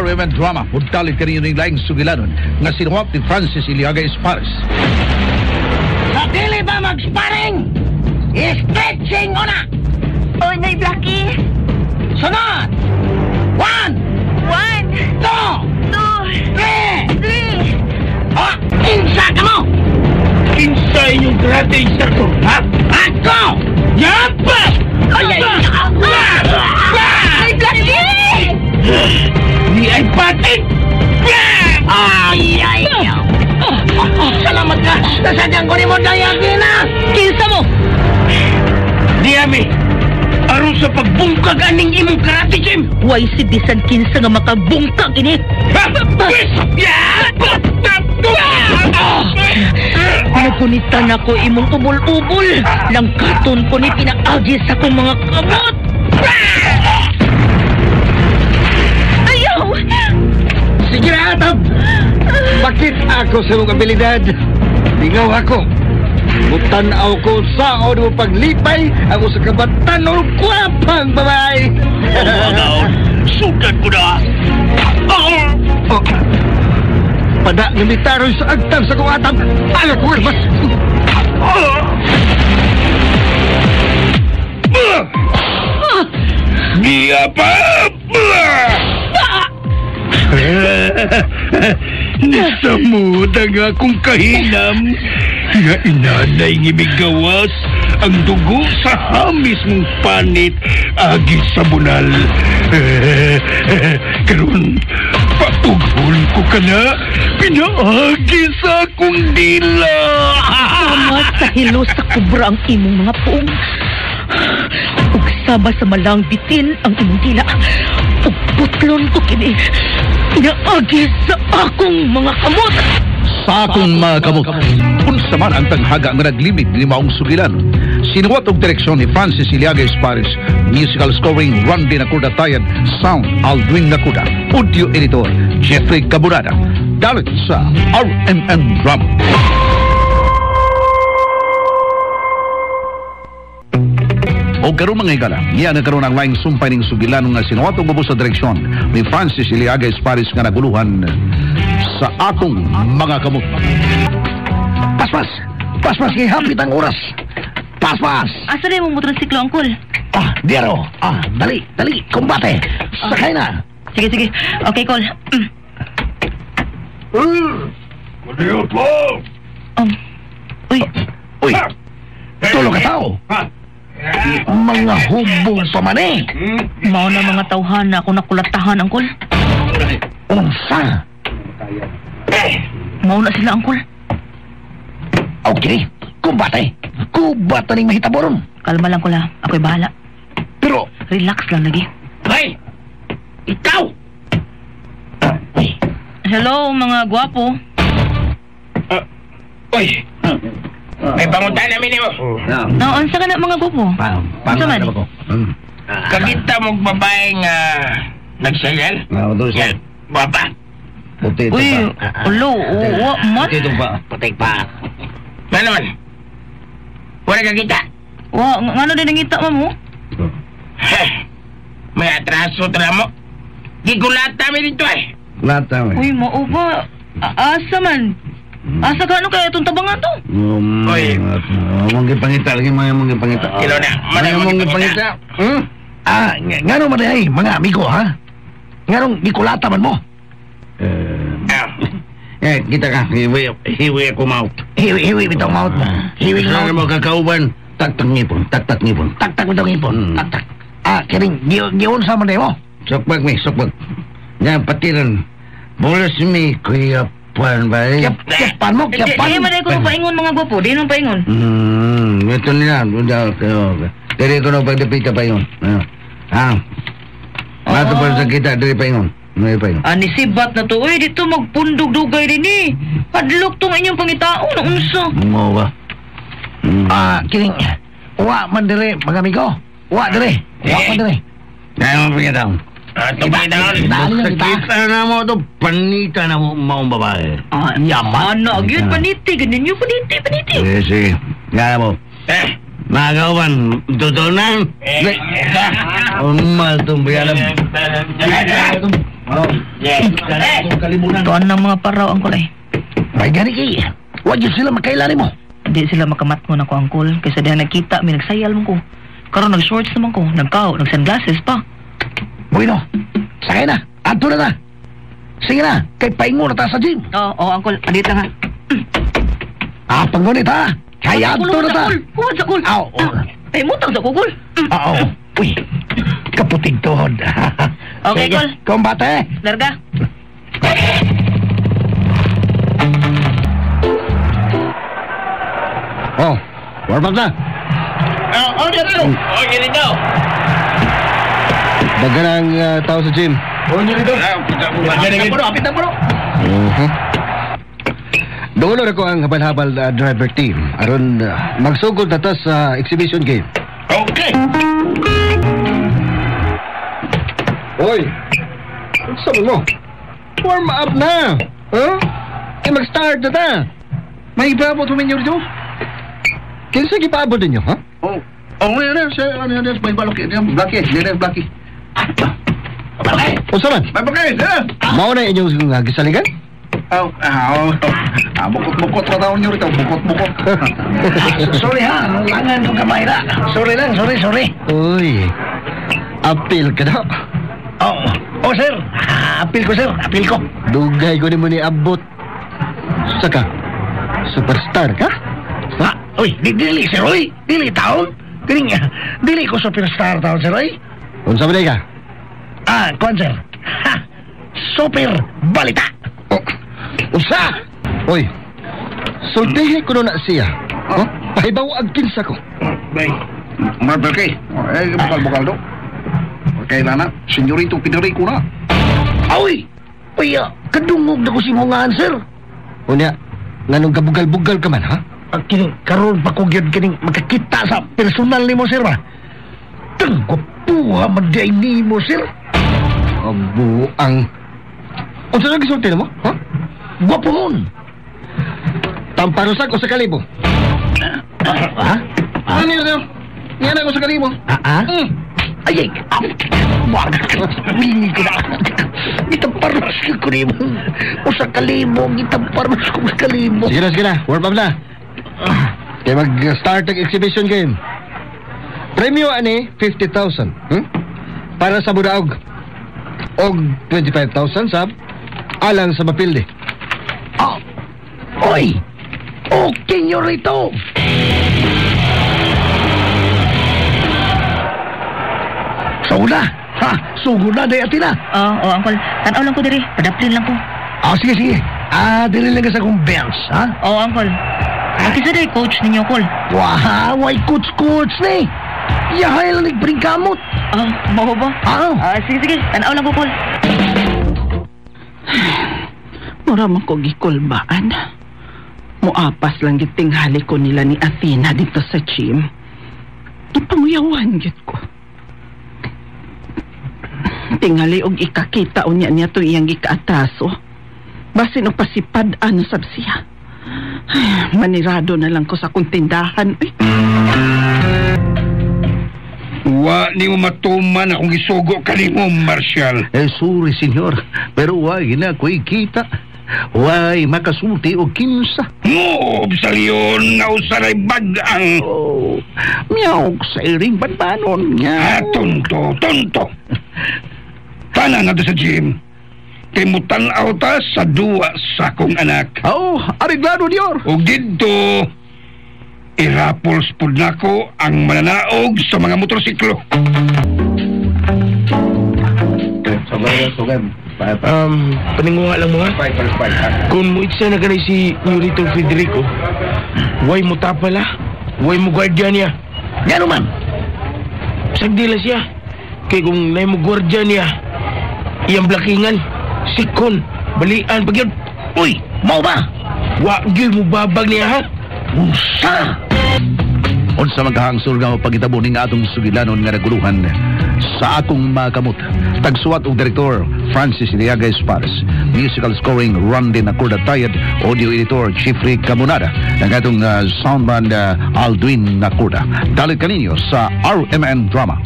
RMN Drama, mudalit kaninyo ning laing sugilanon nga sinuwat ni Francis Iliaga Espares. Sa dili ba mag-sparring? Stretching una! Oh, Nay Blackie! Sunod! 1, 1, 2, 2, 3! 3! Oh, kinsa ka mo? Kinsa inyong karate instructor, ha? Ako! Yapa! Ay, ay! Nay Blackie! Ni ay patit! Ay, ay! Salamat ka! Nasadyang ko ni mo dayagina! Kinsa mo? Diami! Aron sa pagbungkag aning imong karate gym! Way si bisan kinsa nga makabungkag ini. Nagunitan ako imong ubol-ubol. Langkaton ko ni pinaagi sa akong mga kamot. Ayaw! Sige na, Atab! Bakit ako sa mong abilidad? Lingaw ako. Mutanaw ko sa mo paglipay ang usa ka batanon kwapang babae. Sudan ko na! Oh. Pada nga mitaroy sa agtang sa kong atab. Ala ko armas. Giya pa! Nasamod ang akong kahinam. Nga inanay ngimigawas ang dugo sa hamis mong panit agi sa bunal. Karon, paughol ko ka na, pinaagi sa akong dila. Sama sa hilo sa kubra ang imong mga puong. Ug sama sa malang bitin ang imong dila. Ug putlon ko kini. Pinaagi sa akong mga kamot. Sa akong mga kamot. Unsa man ang tanghaga nga naglimid ni maong sugilan. Sinuwat og direksyon ni Francis Iliaga Espares. Musical scoring Randy Nakuda Tayad. Sound Aldwin Nakuda. Audio editor Jeffrey Caburada. Dalit sa RMN Drama. O karon mga higala, niya na karon ang laing sumpay ning sugilan nga sinuwat og ubos sa direksyon ni Francis Iliaga Espares nga naguluhan sa akong mga kamot. Paspas! Paspas kay hapit ang oras. Paspas! Asa rin mo motorsiklo, Uncle? Ah, Diaro. Ah, dali, dali, kumbate. Sakay na. Sige, sige. Okay, Col. Kudiyot mo! Uy, Uy, tulo ka tao. Mga hubong pa man eh. Mao na mga tawhan na ako nakulatahan, Uncle. Unsa? Mao na sila, Uncle. Okay, kumbate. Kubata ning mahitaboron. Kalma lang ko la. Ako'y bahala. Pero, Relax lang lagi. Hey! Ikaw! Ay, Hello, mga gwapo. Uy! May pangunta namin mo. Naon sa ka na mga gwapo? Unsa man? Kakita mong babae nga nagsayal? Yan, baba. Uy, ulo, wa man. Putik pa. Nga naman? Wala kakita? Wa, ngano din nangita mo? Heh, may atraso tara mo. Gikulata mi dito eh. Uy, mao ba? Asa man? Asa ka ano kaya itong tabangan to? Uy. Mong gipangita lagi mga mong gipangita. Kilo na. Mana Mga mong gipangita. Hmm? Ah, ngano man ay mga amigo ha? Nganong gikulata man mo? Eh, kita ka. Hiwi, hiwi ako mouth. Hiwi, hiwi bitong mouth mo. Hiwi Sa mouth. mo kakauban, taktak ngipon, taktak ngipon. Taktak bitong ngipon. Taktak. Ah, kining giunsa man mo? Sokbag mi, sokbag. Yan, patiran. Bolas mi, kuya puan ba? Kyap, kyapan mo, kyapan. Di man ko paingon mga gwapo, di nung paingon. Ito nila. Dili ko na pagdapita pa yun. Ah. Mato pa sa kita, dili pa yun. Dili pa yun. Ani sibat na to, uy, dito magpundog-dugay din eh. Hadlok tong inyong pangitao na unsa. Mo ba? Ah, kining wa man dire mga amigo. Wa dire. Wa man dire. Kaya mo pangitaon. Ah, ito pangitaon. Kita na mo ito, panita na mo maong babae. Ah, Yaman. Ano, gyud paniti, ganyan yun, paniti, paniti. Sige, sige. Kaya mo. Eh, Mga kauban, totoo na. Eh, Umal itong bayaran. Tuan ng mga paraw, Uncle ay. May gani kay. Wa gyud sila makaila nimo. Di sila makamatngon ako, Uncle. Kaysa diha nagkita, may nagsayal mo ko. Karon nag-shorts naman ko, nagkao, nag-sunglasses pa. Bueno, sakay na. Adto na na. Sige na, kay paingon na ta sa gym. Oo, Uncle. Andito nga. Ah, panggunit ha. Kaya adto na ta. Huwag sa kul. Aw, oh. Ay, mutang sa kukul. Oo. Uy, kaputing tuhod. Okay, Sige, Kol. Kombate. Larga. Oh, warm up na. Dagan ang tao sa gym. Apit na po. Dulo na ko ang habal-habal na driver team. Aron magsugod na ta sa exhibition game. Okay. Hoy! Sabi mo? Warm up na! Huh? Eh, mag-start na ta! May ipaabot mo ninyo dito? Kinsa gipaabot ninyo, ha? Oh. Oh, ngayon na, siya, ano yan, may balok, yan, Blackie, yan, Blackie. Unsa man? May bakay, eh! Mao na inyong gisaligan? Oh, ah, oh, ah, bukot-bukot pa taon nyo rito, bukot-bukot. Sorry ha, langan ko kamay na. Sorry lang, sorry, sorry. Uy, apil ka na. Oh, oh sir, apil ko sir, apil ko. Dugay ko nimo ni abot. Saka, superstar ka? Ha? Uy, dili sir, uy. Dili taon. Dili, dili ko superstar taon sir, uy. Unsa man ka? Ah, kuan sir. Ha! Super balita. Oh, Usa! Uy, sultihi ko na siya. Huh? Pahibaw ang kinsa ko. Bay. May bakay. Eh, bukal-bukal do. Okay na na, senyorito Federico na. Uy! Uy, kadungog na ko si mga sir. Unya, nganong kabugal-bugal ka man, ha? Kining karon pa ko gyud kining makakita sa personal nimo sir ba. Tanggupuha man di ay nimo sir. Abuang. Unsa na gisulti nimo, ha? Gwapohon. Tamparusak o sa kalibo? Ha? Ano yun, yun? Yan ako sa kalibo. Ah, ah? Ay, ay. Wag. Mini ko na. Gitamparos ko nimo. Usa kalibo, gitamparos ko sa kalibo. Sige na, sige na. Warm up na. Kaya mag-start ang exhibition game. Premyo ani 50,000. Para sa budaog. Og 25,000 sa alang sa mapildi. Oh. Oy! Okay nyo rito! Sugod na! Ha? Sugod na, day atin na! Oo, Uncle. Tanaw lang ko diri. Padaplin lang ko. Ah, sige, sige. Ah, diri lang ka sa akong bench, ha? Oo, Uncle. Ang kisa day, coach ninyo, Uncle. Wow, way coach-coach ni! Yahay lang nagpringkamot! Ah, mao ba? Ah, Ah, sige, sige. Tanaw lang ko, Uncle. Mura man ko gikulbaan. Muapas lang gitinghali ko nila ni Athena dito sa gym. Ipanguyawan gid ko. Tingali og ikakita unya niya to iyang gikaatraso. Basin og pasipad-an sab siya. Ay, manirado na lang ko sa akong tindahan. Ay. Wa ni mo matuman akong gisugo kanimo, Marshal. Eh, sorry, senyor. Pero why na ko'y kita. Why makasulti o kinsa. Moob sa leon nga usaray bag-ang. Oh, miyaw sa iring banbanon. Miyaw. Ah, tonto, tonto. Tana na to sa gym. Kay mutan-aw ta sa duwa sa akong anak. Oh, areglado, Dior. O didto, irapols pud nako ang mananaog sa mga motorsiklo. Paninguha lang mo ha. Kung muitsa na ganay si Nurito Federico, way mo tapala, way mo guardia niya. Gano man? Sagdila siya. Kay kung nay mo guardia niya, iyang blakingan, sikon, balian, pag yun. Uy, mau ba? Wa gyud mo babag niya ha. Usa! Unsa man kahangsol nga pagitabo ning atong sugilanon nga naguluhan sa akong makamot. Tagsuwat og direktor Francis Iliaga Espares, musical scoring Randy Nacorda Tayad, audio editor Jeffrey Camunada, ang atong soundman Aldwin Nacorda. Dalit kaninyo sa RMN Drama.